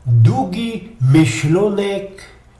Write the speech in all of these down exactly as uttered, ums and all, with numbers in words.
Dugi myślonek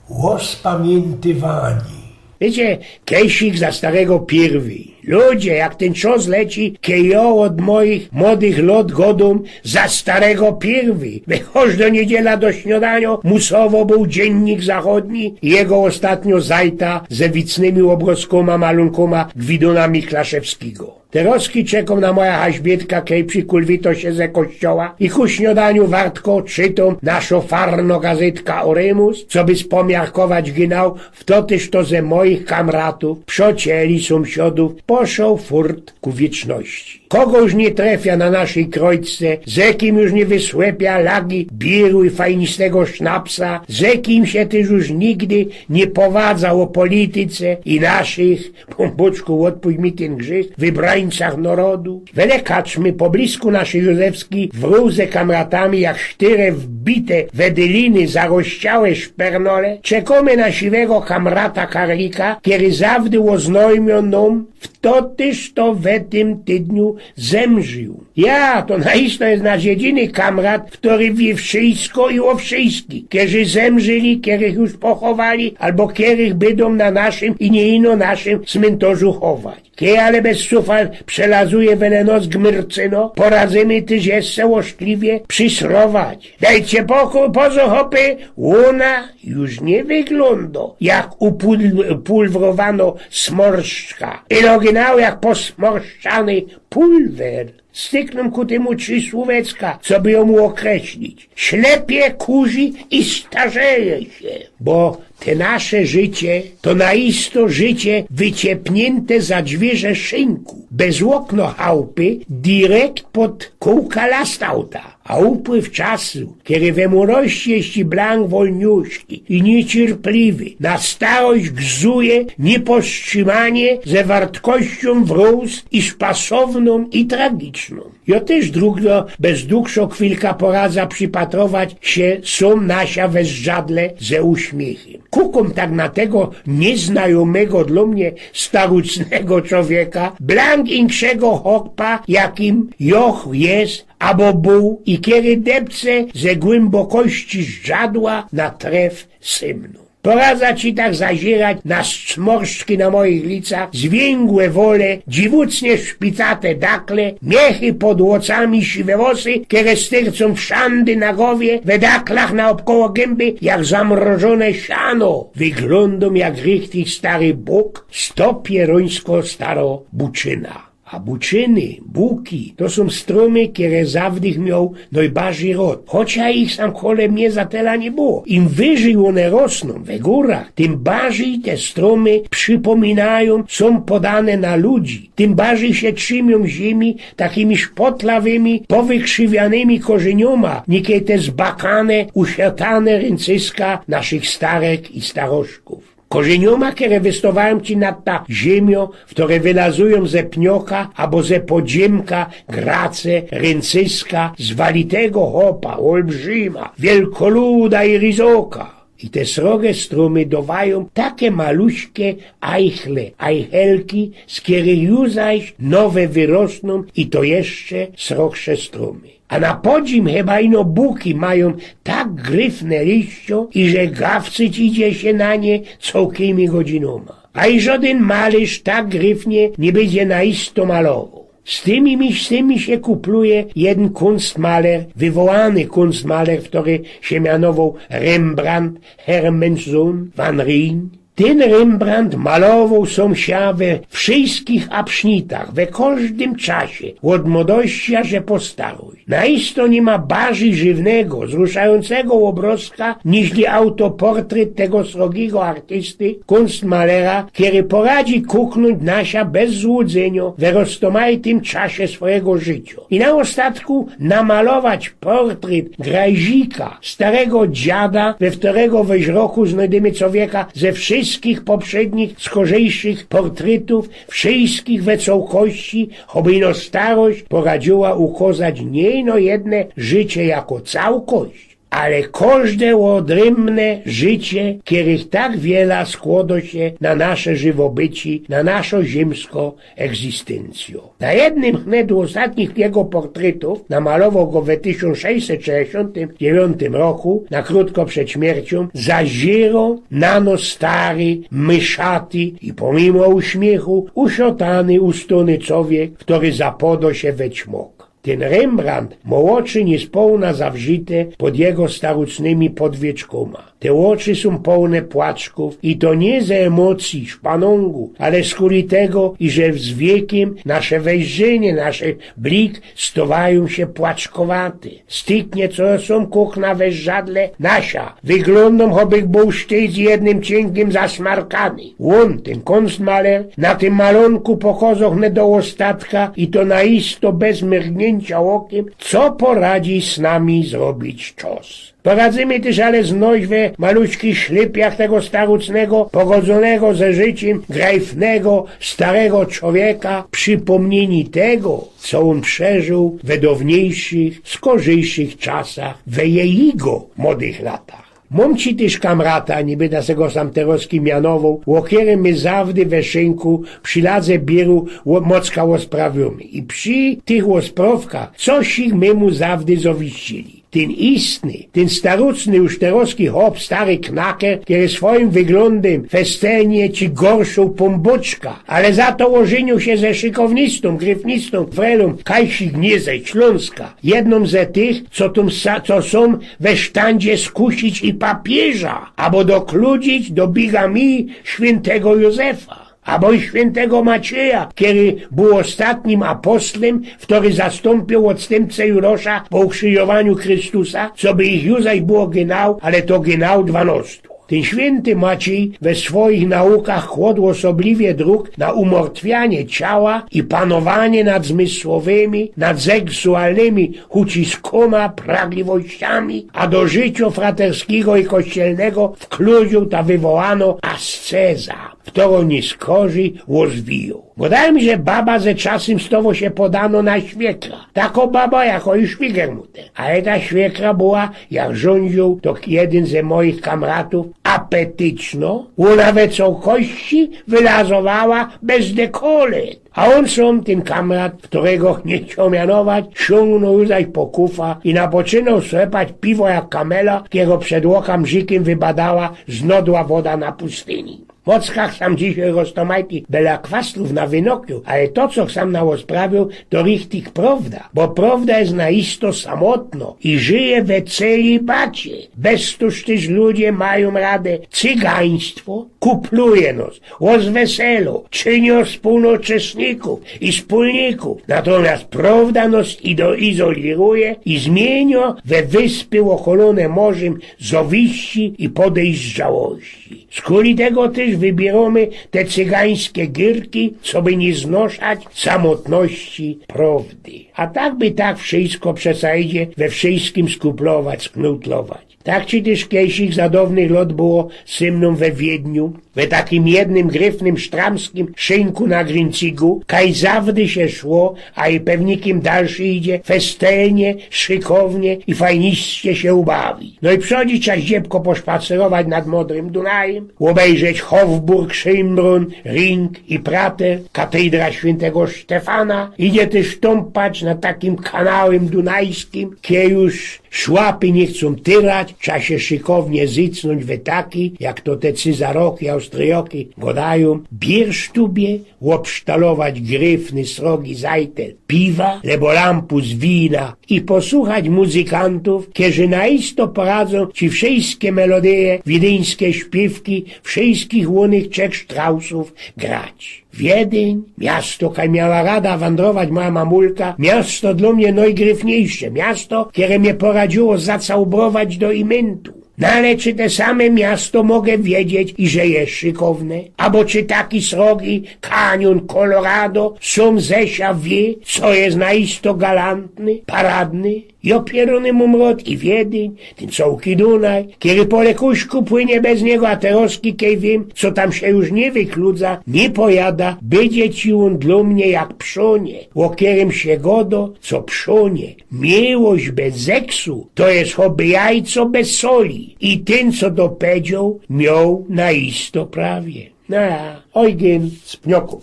ô spamiyntywaniu. Wiycie, kejsik za starego piyrwyj. Ludzie, jak tyn czas leci, kej jo ôd moich młodych lot godōm za starego piyrwyj. Wech choć do niydziela do śniodaniu musowo bōł Dziynnik Zachodni i jego ôstatnio zajta ze wicnymi ôbrozkōma, malōnkōma Gwidōna Miklaszewskigo. Terozki czekōm na moja haźbiytka, kej przikulwito sie ze kościoła i ku śniodaniu wartko czytōm naszo farno gazytka Oremus, coby spomiarkować gynał, w to tyż to ze moich kamratōw, przocieli, sōmsiodōw poszoł furt ku wieczności. Kogo już niy trefia na naszyj krojce, ze kim już niy wysłepia lagi biru i fajnistego sznapsa, ze kim sie tyż już nigdy niy powadza ô polityce i naszych, Pōnbōczku, ôdpuść mi tyn grzych, wybrańcach norodu. Wele kaczmy poblisku naszyj józefskij wrōł ze kamratami jak sztyre wbite we dyliny zarościałe szpernole. Czekōmy na siwego kamrata Karlika, kery zawdy ôznojmio nōm, w to tyż to we tym tydniu zemrził. Ja, to naisto je nasz jedyny kamrat, kery wiy wszysko i ô wszyskich, kerzy zemrzeli, kerych już pochowali, abo kerych bydōm na naszym i niy ino naszym smyntorzu chować. Kej ale bez sufal przelazuje wele nos gmyrcyno, poradzymy tyż jeszcze ôszkliwie przysrować. Dejcie pokōj, pozo chopy, ôna już niy wyglōndo jak upul-, upulwrowano smorszczka. Ino gynał jak posmorszczany pulwer. Styknōm ku tymu trzi słōwecka, coby jōm ôkreślić. Ślepie, kurzi i starzeje sie. Bo te nasze życie to naisto życie wyciepniynte za dwiyrze szynku, bez ôkno chałpy, direkt pod kōłka lastauta. A upływ czasu, kery we młodości je jeszcze blank wolniuszki i niycierpliwy, na starość gzuje niypowstrzimanie ze wartkościōm wrōz i szpasownōm i tragicznōm. Jo tyż drugno bez dugszo chwilka poradza przipatrować sie sōm na sia we zdrzadle ze uśmiechym. Kukōm tak na tego niyznajōmego dlō mie starucznego czowieka, blank inkszego chopa, jakim jo je abo bōł i kery depce ze głymbokosci zdrzadła na tref symnōm. Poradza ci tak zazierać na smorszczki na moich licach, zwięgłe wole, dziwucznie szpicate dakle, miechy pod łocami, siwe włosy, kere styrcōm wszandy na gowie, we daklach naôbkoło gymby, jak zamrożōne siano. Wyglōndōm jak richtig stary bōk, stopierońsko staro buczyna. A buczyny, buki, to sōm strōmy, kere zawdych mioł nojbardzij rod. Chocia ich sam kole mie za tela niy było. Im wyżyj ône rosnōm we gōrach, tym bardzij te strōmy przipominajōm, sōm podane na ludzi. Tym bardzij sie trzymiōm ziymi takimi szpotlawymi, powykrzywianymi korzyniōma, nikej te zbakane, usiatane ryncyska naszych starek i staroszkōw. Korzyniōma, kere wystowajōm ci nad ta ziymio, w kerej wylazujōm ze pnioka abo ze podziymka grace, ryncyska, zwalitego chopa, ôlbrzyma, wielkoluda i ryzoka. I te sroge strōmy dowajōm take maluśke ajchle, ajchelki, z kerych już zaś nowe wyrosnōm i to jeszcze srogsze strōmy. A na podzim chyba ino buki majōm tak gryfne liścio, iże gawcyć idzie sie na nie cołkimi godzinōma. A i żodyn malyrz tak gryfnie niy bydzie naisto malowoł. Z tymi, z tymi sie kupluje jedyn kunstmaler, wywołany kunstmaler, kery sie mianowoł Rembrandt Hermannszoon van Rijn. Tyn Rembrandt malowoł sōm sia we wszyskich absznitach, we kożdym czasie, ôd młodości aże po starość. Naisto niy ma bardzij żywnego, zruszajōncego ôbrozka, niźli autoportret tego srogigo artysty, kunstmalera, kery poradzi kuknōńć na sia bez złudzynio we roztomajtym czasie swojigo życio. I na ôstatku namalować portret grajzika, starego dziada, we kerego wyźroku znojdymy cowieka ze wszyskich poprzednich, skorzejszych portretōw, wszyskich we cołkości, choby ino starość poradziyła ukozać niy ino jedne życie jako cołkość, ale kożde ôdrymne życie, kerych tak wiela skłodo sie na nasze żywobycie, na naszõ ziymsko egzystyncjõ. Na jednym hnet ôstatnich jego portrytōw, namalowoł go we tysiōnc sześćset sześćdziesiōntym dziewiōntym roku, na krōtko przed śmierciōm, zaziroł na nŏs stary, myszaty i pomimo uśmiechu uszotany, ustōny czowiek, kery zapodo sie we ćmok. Tyn Rembrandt mŏ ôczy niyspōłna zawrzite pod jego starucznymi podwieczkōma. Te ôczy sōm połne płaczkōw i to niy ze emocyje, szpanōngu, ale skuli tego, iże z wiekym nasze wejrzynie, nasze blik stŏwajōm sie płaczkowate. Styknie, co sōm kukna we żadle, nasiã, wyglōndōm, chobych bōł sztyj z jednym cinkym zasmarkany. Ôn, tyn kōnstmaler, na tym malōnku pokŏzoł hne do ôstatka i to na isto bez mrygniyncio ôkym, co poradzi z nami zrobić czas. Poradzymy tyż ale znŏś we maluczkich szlypiach tego starucznego, pogodzōnego ze życiym, grajfnego, starego czowieka, przipōmniyni tego, co ôn przeżōł we dŏwniejszych, skorzejszych czasach, we jejigo młodych latach. Mōm ci tyż kamrata, niy byda se go sam terŏzki mianowoł, ô kerym my zawdy we szynku przi ladze bieru ô-, Mocka ôsprawiōmy. I przi tych ôsprŏwkach coś ich my mu zawdy zowiścili. Tyn istny, tyn staruczny już terŏzki chop, stary knaker, kery swojim wyglōndym festenie ci gorszōł pōmbōczka, ale za to ôżyniōł sie ze szykownistōm, gryfnistōm, frelōm Kajsik, niy ze Ślōnska. Jednōm ze tych, co tōm sa-, co sōm we sztandzie skusić i papiyża, abo dokludzić do bigamije świyntego Jōzefa. Abo i świyntego Macieja, kery bōł ôstatnim apostym, kery zastōmpiōł ôdstymcã Jurosza po ukrzyżowaniu Chrystusa, coby ich już zaś było gynał, ale to gynał dwanŏstu. Tyn świynty Maciej we swojich naukach kłŏdł ôsobliwie druk na umortwianie ciała i panowanie nad zmysłowymi, nad seksualnymi uciskōma, pragliwościami, a do życiŏ fraterskigo i kościelnego wkludziōł ta wywołanŏ asceza, keto niy skorzij ôzwijōł. Gŏdajōm, że baba ze czasym stŏwŏ sie podanŏ na świekra. Takŏ baba, jakŏ i szwiger mu te. Ale ta świekra była, jak żōndziōł to jedyn ze moich kamratōw, apetycznŏ, ôna we cołkŏści wylazowała bez dekolet. A ôn sōm, tyn kamrat, kerego niy chcioł mianować, siōngnōł już zaś po kufa i napoczynoł słepać piwo jak kamela, kerego przed ôkym żikym wybadała znodła woda na pustyni. Mockach sam dzisiej roztōmajti bela kwastrōw nawynokioł, ale to, co sam naosprawiōł, to richtig prŏwda, bo prŏwda je na isto samotnŏ i żyje we celibacie. Bez to tyż ludzie majōm radã. Cygaństwo kupluje nŏs, ôzweselŏ, czyni ôs spōłnŏczestnikōw i spōlnikōw. Natōmiast prŏwda nŏs ido-, izoliruje i zmiynio we wyspy ôkolōne morzym zowiści i podejrzałości. Skuli tego tyż wybierōmy te cygańske gierki, coby niy znoszać samotności prŏwdy. A tak by tak wszysko przeca idzie we wszyskim skuplować, sknutlować. Tak ci tyż kejsik za dŏwnych lŏt było ze mnōm we Wiedniu, we takim jednym gryfnym sztramskim szynku na Grincygu, kaj zawdy sie szło, a i pewnikim dalszy idzie, festelnie, szykownie i fajniście sie ubawić. No i przodzi trza ździebko poszpacerować nad modrym Dunajym, ôbejrzeć Hofburg, Schönbrunn, Ring i Prater, katedra świyntego Sztefana, idzie tyż tōmpać nad takim kanałym dunajskim, kej już szłapy niy chcōm tyrać, trza sie szykownie zycnōńć we taki, jak to te Cyzaroki, Austryjoki gŏdajōm, Biersztubie, ôbsztalować gryfny, srogi zajtel piwa, lebo lampus wina i posuchać muzykantōw, kerzy na isto poradzōm ci wszyjske melodyje, widyńske śpiywki, wszyjskich ônych trzech Strausōw grać. Wiedeń, miasto, kaj miała rada wandrować moja mamulka, miasto dlŏ mie nojgryfniejsze, miasto, kere mie poradziło zacałbrować do imyntu. No ale czy te same miasto mogã wiedzieć, iże je szykowne? Abo czy taki srogi kaniōn Colorado sōm ze sia wiy, co je na isto galantny, paradny? Jo pierōny mōm rod i w Wiedyń, tyn cołki Dunaj, kery po lekuśku płynie bez niego, a terŏzki, kej wiym, co tam sie już niy wykludza, niy pojada, bydzie ci ôn dlō mie jak przonie, ô kerym sie godo, co przonie. Miłość bez seksu to je choby jajco bez soli. I tyn, co to pedzioł, mioł na isto prawie. Na, Eugyn z Pnioków.